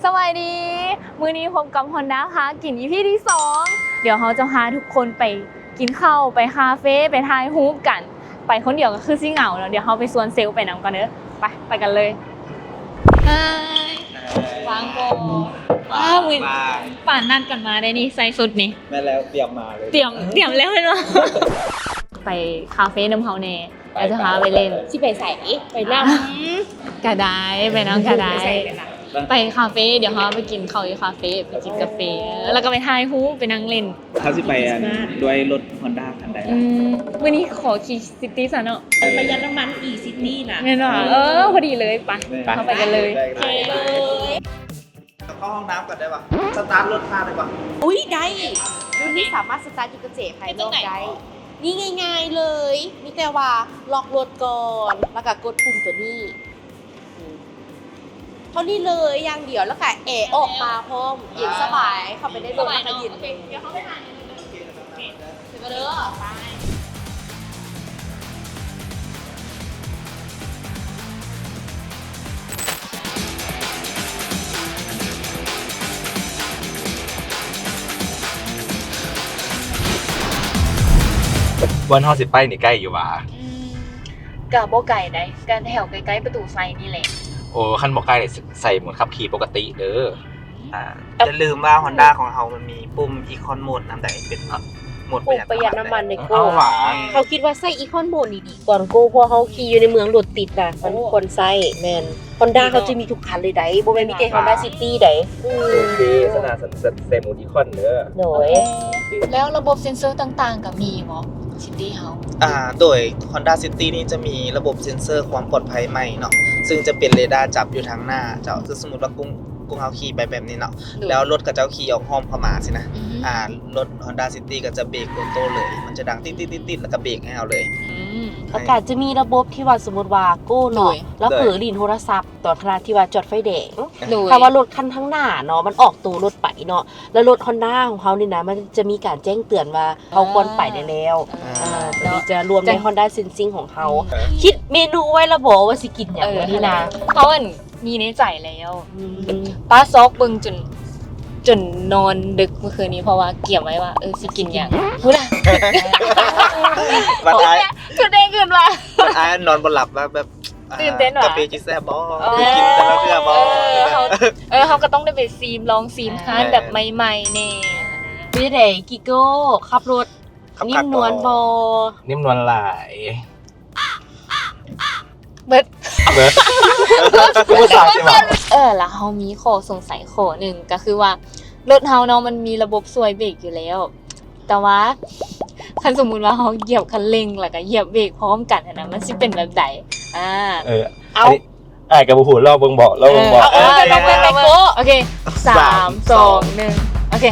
ສະບາຍດີ ມື້ນີ້ພົບກັບຮອນດ້າພາກິນ ອີພີທີສອງ ດຽວເຮົາຈະພາທຸກຄົນໄປກິນເຂົ້າ ໄປຄາເຟ ໄປຖ່າຍຮູບກັນ ໄປຄົນດຽວກໍຄືຊິເຫງົາເນາະ ດຽວເຮົາໄປຊວນເຊວໄປນຳກັນເດີ ໄປ ໄປກັນເລີຍ ຮາຍ ຫວ່າງບໍ່ ວ້າວ ມື້ ປານນັດກັນມາໄດ໋ນີ້ ໃສ່ຊຸດນີ້ ແມ່ນແລ້ວ ຕຽມມາເລີຍ ຕຽມ ຕຽມແລ້ວແມ່ນບໍ່ ໄປຄາເຟນຳເຮົາແດ່ ແລ້ວຈະພາໄປຫຼິ້ນ ຊິໄປໃສ ໄປນຳ ກະໄດ້ ໄປນຳກະໄດ້ ໄປຄາເຟ ດຽວເຮົາໄປກິນເຂົ້າຢູ່ຄາເຟ ໄປຈິບກາເຟ ແລ້ວກໍໄປຖ່າຍຮູບ ໄປນັ່ງຫຼິ້ນ ເຮົາຊິໄປອັນ ດ້ວຍລົດຮອນດ້າຄັນໃດ ອືມ ມື້ນີ້ຂໍຂີ່ຊິດຕີ້ຊະເນາະ ປະຢັດນ້ຳມັນອີຊິດຕີ້ນະ ແມ່ນບໍ່ ເອີ ພໍດີເລີຍ ໄປ ເຮົາໄປກັນເລີຍ ເຂົ້າຫ້ອງນ້ຳກ່ອນໄດ້ປະ? ສະຕາດລົດຂ້າໄດ້ປະ? ອຸ້ຍ ໄດ້ ລຸ້ນນີ້ສາມາດສະຕາດຢູ່ກະແຈພາຍນອກໄດ້ ນີ້ງ່າຍໆເລີຍ ມີແຕ່ວ່າລັອກລົດກ່ອນ ແລ້ວກໍກົດປຸ່ມຕົວນີ້ ເທົ່ານີ້ເລີຍຢ່າງດຽວ ແລ້ວກໍແອອອກມາພ້ອມ ເຢັນສະບາຍ ເຂົ້າໄປໃນລົດແລ້ວກໍເຢັນເລີຍ. ບ່ອນເຮົາຊິໄປນີ້ໃກ້ຢູ່ຫວາ? ອືມ ກະບໍ່ໄກໃດ໋ ກະແຖວໃກ້ໆປະຕູໄຊນີ້ແຫຼະ. ໂອ້ ຄັນບໍ່ໃກ້ໃສ່ໝວກຂັບຂີ່ປົກກະຕິເດີ. ອາ ຢ່າລືມວ່າຮອນດ້າຂອງເຮົາມັນມີປຸ່ມອີຄອນໂໝດນຳໃດ໋ ເປັນໂໝດປະຢັດນ້ຳມັນໃດ໋. ເອົາຫວາ ເຮົາຄິດວ່າໃຊ້ອີຄອນໂໝດນີ້ດີກວ່າໂກ ເພາະເຮົາຂີ່ຢູ່ໃນເມືອງລົດຕິດນະ ມັນຄວນໃຊ້. ແມ່ນ ຮອນດ້າເຮົາຈະມີທຸກຄັນເລີຍໃດ໋ ບໍ່ແມ່ນມີແຕ່ຮອນດ້າຊິດຕີ້ໃດ໋. ອືມ ໂອເຄ ສະນະ ໃສ່ໂໝດອີຄອນເດີ. ໂດຍ ແລ້ວລະບົບເຊັນເຊີຕ່າງໆກໍມີບໍ່ ຊິດຕີ້ເຮົາ? ອາ ໂດຍ ຮອນດ້າຊິດຕີ້ນີ້ຈະມີລະບົບເຊັນເຊີຄວາມປອດໄພໃໝ່ເນາະ ຊຶ່ງຈະເປັນເຣດ້າຈັບຢູ່ທາງໜ້າເຈົ້າ ຄືສົມມຸດວ່າກຸ້ງ ກຸ້ງເຮົາຂີ່ໄປແບບນີ້ເນາະ ແລ້ວລົດເຂົາເຈົ້າຂີ່ອ້ອມໆເຂົ້າມາຊີ້ນະ ອາ ລົດຮອນດ້າຊິດຕີ້ກໍຈະເບຣກໂອໂຕ້ເລີຍ ມັນຈະດັງຕິດໆໆໆ ແລ້ວກໍເບຣກໃຫ້ເຮົາເລີຍ. ອືມ ແລ້ວກໍຈະມີລະບົບທີ່ວ່າສົມມຸດວ່າໂກເນາະ ລະເຜີຫຼິ້ນໂທລະສັບຕອນຂະນະທີ່ວ່າຈອດໄຟແດງ ຖ້າວ່າລົດຄັນທາງໜ້າເນາະ ມັນອອກໂຕລົດໄປເນາະ ລະລົດຮອນດ້າຂອງເຮົານີ້ນະ ມັນຈະມີການແຈ້ງເຕືອນວ່າເຮົາຄວນໄປໄດ້ແລ້ວ. ອາ ຕົວນີ້ຈະລວມໃນຮອນດ້າເຊັນຊິງຂອງເຮົາ. ຄິດເມນູໄວ້ລະບໍວ່າຊິກິນຫຍັງມື້ນີ້ນະ? ເຮົາອັນ ມີໃນໃຈແລ້ວ. ອືມ ປ້າຊອກເບິ່ງຈົນ ຈົນນອນດຶກມື້ຄືນນີ້ ເພາະວ່າກຽມໄວ້ວ່າ ເອີ ຊິກິນຫຍັງພຸ້ນນະ. ບັດອ້າຍ ຈຸດແດງຂຶ້ນວ່າ ບັດອ້າຍນອນບໍ່ຫຼັບວ່າແບບ ຕື່ນເຕັ້ນວ່າ ກາເຟຊິແຊບບໍ່? ເອີ ໄປກິນແຕ່ລະເທື່ອບໍ່? ເອີ ເຮົາ ເອີ ເຮົາກໍຕ້ອງໄດ້ໄປຊີມ ລອງຊີມຮ້ານແບບໃໝ່ໆແດ່. ເປັນຈັ່ງໃດ ກິໂກ້ ຂັບລົດ ນິ້ມນວນບໍ່? ນິ້ມນວນຫຼາຍ. ເບິດ ເບິດ ເອີ ລະເຮົາມີຂໍ້ສົງໄສຂໍ້ໜຶ່ງ ກໍຄືວ່າ ລົດເຮົາເນາະ ມັນມີລະບົບຊ່ວຍເບຣກຢູ່ແລ້ວ ແຕ່ວ່າ ຄັນສົມມຸດວ່າເຮົາຢຽບຄັນເລັ່ງ ແລ້ວກໍຢຽບເບຣກພ້ອມກັນຫັ້ນນະ ມັນຊິເປັນແບບໃດ? ອາ ເອີ ເອົາ ອັນນີ້ ອ້າຍກໍບໍ່ຮູ້ ລອງເບິ່ງບໍ ລອງເບິ່ງບໍ? ເອີ ເອີ ລອງເບິ່ງ ໂອເຄ ສາມ ສອງ ໜຶ່ງ ໂອເຄ.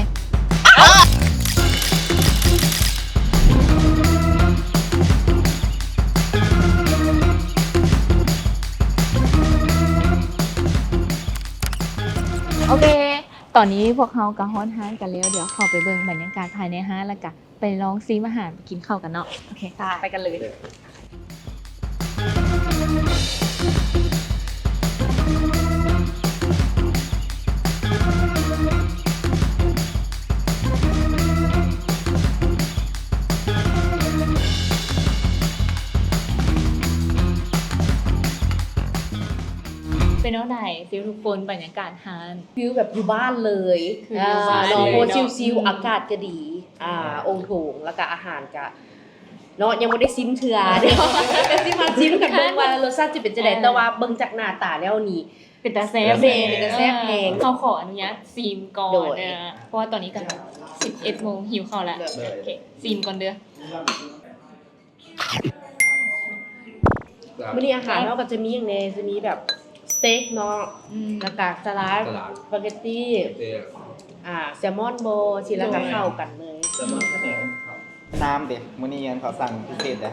ໂອເຄ ຕອນນີ້ພວກເຮົາກໍຮອດຮ້ານກັນແລ້ວ ດຽວເຂົ້າໄປເບິ່ງບັນຍາກາດພາຍໃນຮ້ານ ແລ້ວກະໄປລອງຊີມອາຫານ ໄປກິນເຂົ້າກັນເນາະ. ໂອເຄ ໄປກັນເລີຍ. ເປັນແນວໃດ ຊິວທຸກຄົນ ບັນຍາກາດຮ້ານ? ຟີລແບບຢູ່ບ້ານເລີຍ ຄື ອ່າ ຢູ່ບ້ານເນາະ ເນາະ ຊິວໆ ອາກາດກະດີ ອ່າ ໂອງໂຖງ ແລ້ວກະອາຫານກະ ເນາະ ຍັງບໍ່ໄດ້ຊິມເທື່ອ ດຽວກະຊິມາຊິມກັນເບິ່ງວ່າລົດຊາດຈະເປັນຈັ່ງໃດ ເອີ ແຕ່ວ່າເບິ່ງຈາກໜ້າຕາແລ້ວນີ້ ເປັນຕາແຊບ ເປັນຕາແຊບແຮງ. ເຮົາຂໍອະນຸຍາດຊີມກ່ອນ ໂດຍ ເອີ ເພາະວ່າຕອນນີ້ກໍສິບເອັດໂມງ ຫິວເຂົ້າແລ້ວ. ໂດຍ ໂອເຄ ຊີມກ່ອນເດີ. ມື້ນີ້ອາຫານເຮົາກໍຈະມີຫຍັງແດ່? ຈະມີແບບສະເຕັກເນາະ ອືມ ແລ້ວກະສະຫຼັດ ສະຫຼັດ ສະປາເກັດຕີ ສະປາເກັດຕີ ອ່າ ແຊລມອນບໍ ຊີ້ ແລ້ວກະເຂົ້າກັນເລີຍ ແຊລມອນ ນ້ຳເດ ມື້ນີ້ອັນເຂົາສັ່ງພິເສດເດ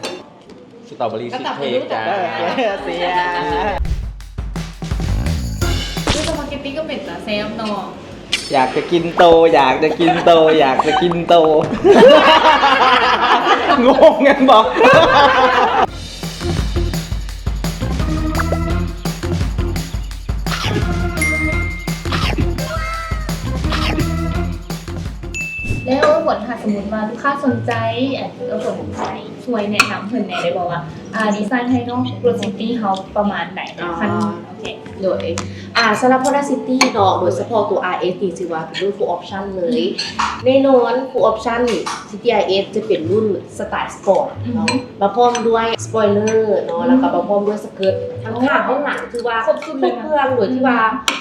ສະຕໍເບີຣີຊີສເຄັກຈ້າ. ເອີ ສະປາເກັດຕີກໍເປັນຕາແຊບເນາະ. ຢາກຈະກິນໂຕ ຢາກຈະກິນໂຕ ຢາກຈະກິນໂຕ. ງົງແມ່ນບໍ່? ຄົນ ຖ້າສົມມຸດວ່າລູກຄ້າສົນໃຈ ອັນ ເອີ ຄົນຊ່ວຍແນະນຳເພິ່ນແດ່ໄດ້ບໍ່ວ່າ ອ່າ ດີໄຊນ໌ພາຍນອກລົດຊິດຕີ້ເຮົາປະມານໃດ ອໍ ຄັນ ໂອເຄ ໂດຍ ອ່າ ສຳລັບ Honda City ເນາະ ໂດຍສະເພາະຕົວ RS ນີ້ ຖືວ່າເປັນລຸ້ນ Full Option ເລີຍ. ແນ່ນອນ Full Option City RS ຈະເປັນລຸ້ນສະໄຕລ໌ສະປອດເນາະ ມາພ້ອມດ້ວຍ Spoiler ເນາະ ແລ້ວກໍມາພ້ອມດ້ວຍສະເກີດ ທັງຂ້າງທັງຫຼັງ ຖືວ່າຄົບເຄື່ອງ ໂດຍທີ່ວ່າ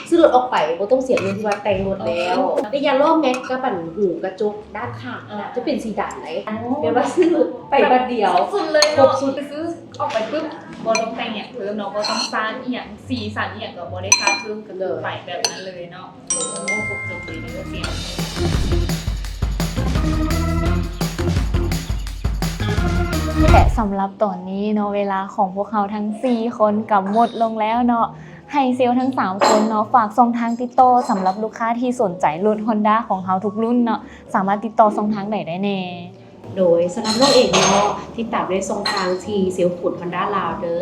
ຊື້ລົດອອກໄປບໍ່ຕ້ອງເສຍເງິນທີ່ວ່າແຕ່ງລົດແລ້ວ ແລະ ຢາງລ້ອແມັກກັບ ອັນ ຫູກະຈົກດ້ານຂ້າງ ອ່າ ຈະເປັນສີດຳເດ້ ແບບວ່າຊື້ລົດໄປບາດດຽວ ຄົບສຸດເລີຍເນາະ ຄືອອກໄປປຶບບໍ່ຕ້ອງແຕ່ງຫຍັງເພີ່ມເນາະ ບໍ່ຕ້ອງສານອີ່ຫຍັງ ສີສັນອີ່ຫຍັງກໍບໍ່ໄດ້ສາເພີ່ມ ກໍຄືໄປແບບນັ້ນເລີຍເນາະ. ແລະສຳລັບຕອນນີ້ເນາະ ເວລາຂອງພວກເຮົາທັງສີ່ຄົນກໍໝົດລົງແລ້ວເນາະ. ໃຫ້ເຊວທັງສາມຄົນເນາະ ຝາກຊ່ອງທາງຕິດຕໍ່ສຳລັບລູກຄ້າທີ່ສົນໃຈລົດ Honda ຂອງເຮົາທຸກລຸ້ນເນາະ ສາມາດຕິດຕໍ່ຊ່ອງທາງໃດໄດ້ແດ່? ໂດຍ ສຳລັບນ້ອງເອງເນາະ ຕິດຕາມໄດ້ຊ່ອງທາງທີ່ເຊວຂູນ Honda ລາວເດີ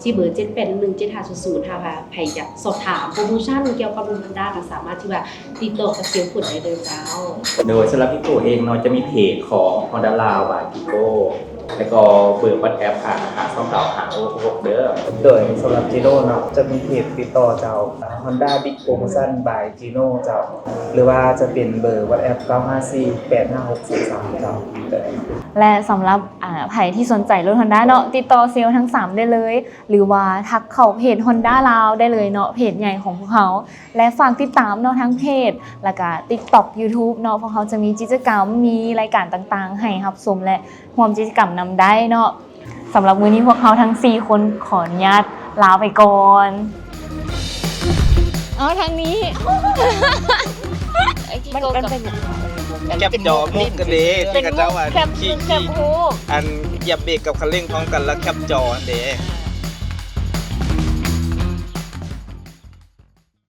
ທີ່ເບີ ເຈັດແປດໜຶ່ງເຈັດຫ້າສູນສູນ ຖ້າວ່າໃຜຢາກສອບຖາມໂປຣໂມຊັນກ່ຽວກັບລົດ Honda ກໍສາມາດທີ່ວ່າຕິດຕໍ່ກັບເຊວຂູນໄດ້ເດີເຈົ້າ. ໂດຍ ສຳລັບທີ່ໂຕເອງເນາະ ຈະມີເພຈຂອງ Honda ລາວ ບາຍ Gigo ແລ້ວກໍເບີ WhatsApp ຫາ ຫາສອງເກົ້າຫ້າຫົກຫົກຫົກເດີ. ໂດຍ ສຳລັບ Gino ເນາະ ຈະມີເພຈຕິດຕໍ່ເຈົ້າ Honda Big Promotion by Gino ເຈົ້າ ຫຼືວ່າຈະເປັນເບີ WhatsApp ເກົ້າຫ້າສີ່ແປດຫ້າຫົກສາມສາມເຈົ້າ. ແລະສຳລັບ ອ່າ ໃຜທີ່ສົນໃຈລົດ Honda ເນາະ ຕິດຕໍ່ເຊວທັງສາມໄດ້ເລີຍ ຫຼືວ່າທັກເຂົ້າເພຈ Honda ລາວໄດ້ເລີຍເນາະ ເພຈໃຫຍ່ຂອງພວກເຮົາ ແລະຝາກຕິດຕາມເນາະ ທັງເພຈ ແລ້ວກະ TikTok YouTube ເນາະ ພວກເຮົາຈະມີກິດຈະກຳ ມີລາຍການຕ່າງໆໃຫ້ຮັບຊົມ ແລະຮ່ວມກິດຈະກຳນຳໄດ້ເນາະ. ສຳລັບມື້ນີ້ພວກເຮົາທັງສີ່ຄົນຂໍອະນຸຍາດລາໄປກ່ອນ. ເອົາທາງນີ້ ມັນ ມັນເປັນຫຍັງ? ແຄບຈໍມຸກກັນເດ້ ທີ່ເຂົາເຈົ້າວ່າ ແຄບມຸກ ແຄບຮູບ ອັນຢຽບເບຣກກັບຄັນເລັ່ງພ້ອມກັນ ແລ້ວແຄບຈໍຫັ້ນເດ້.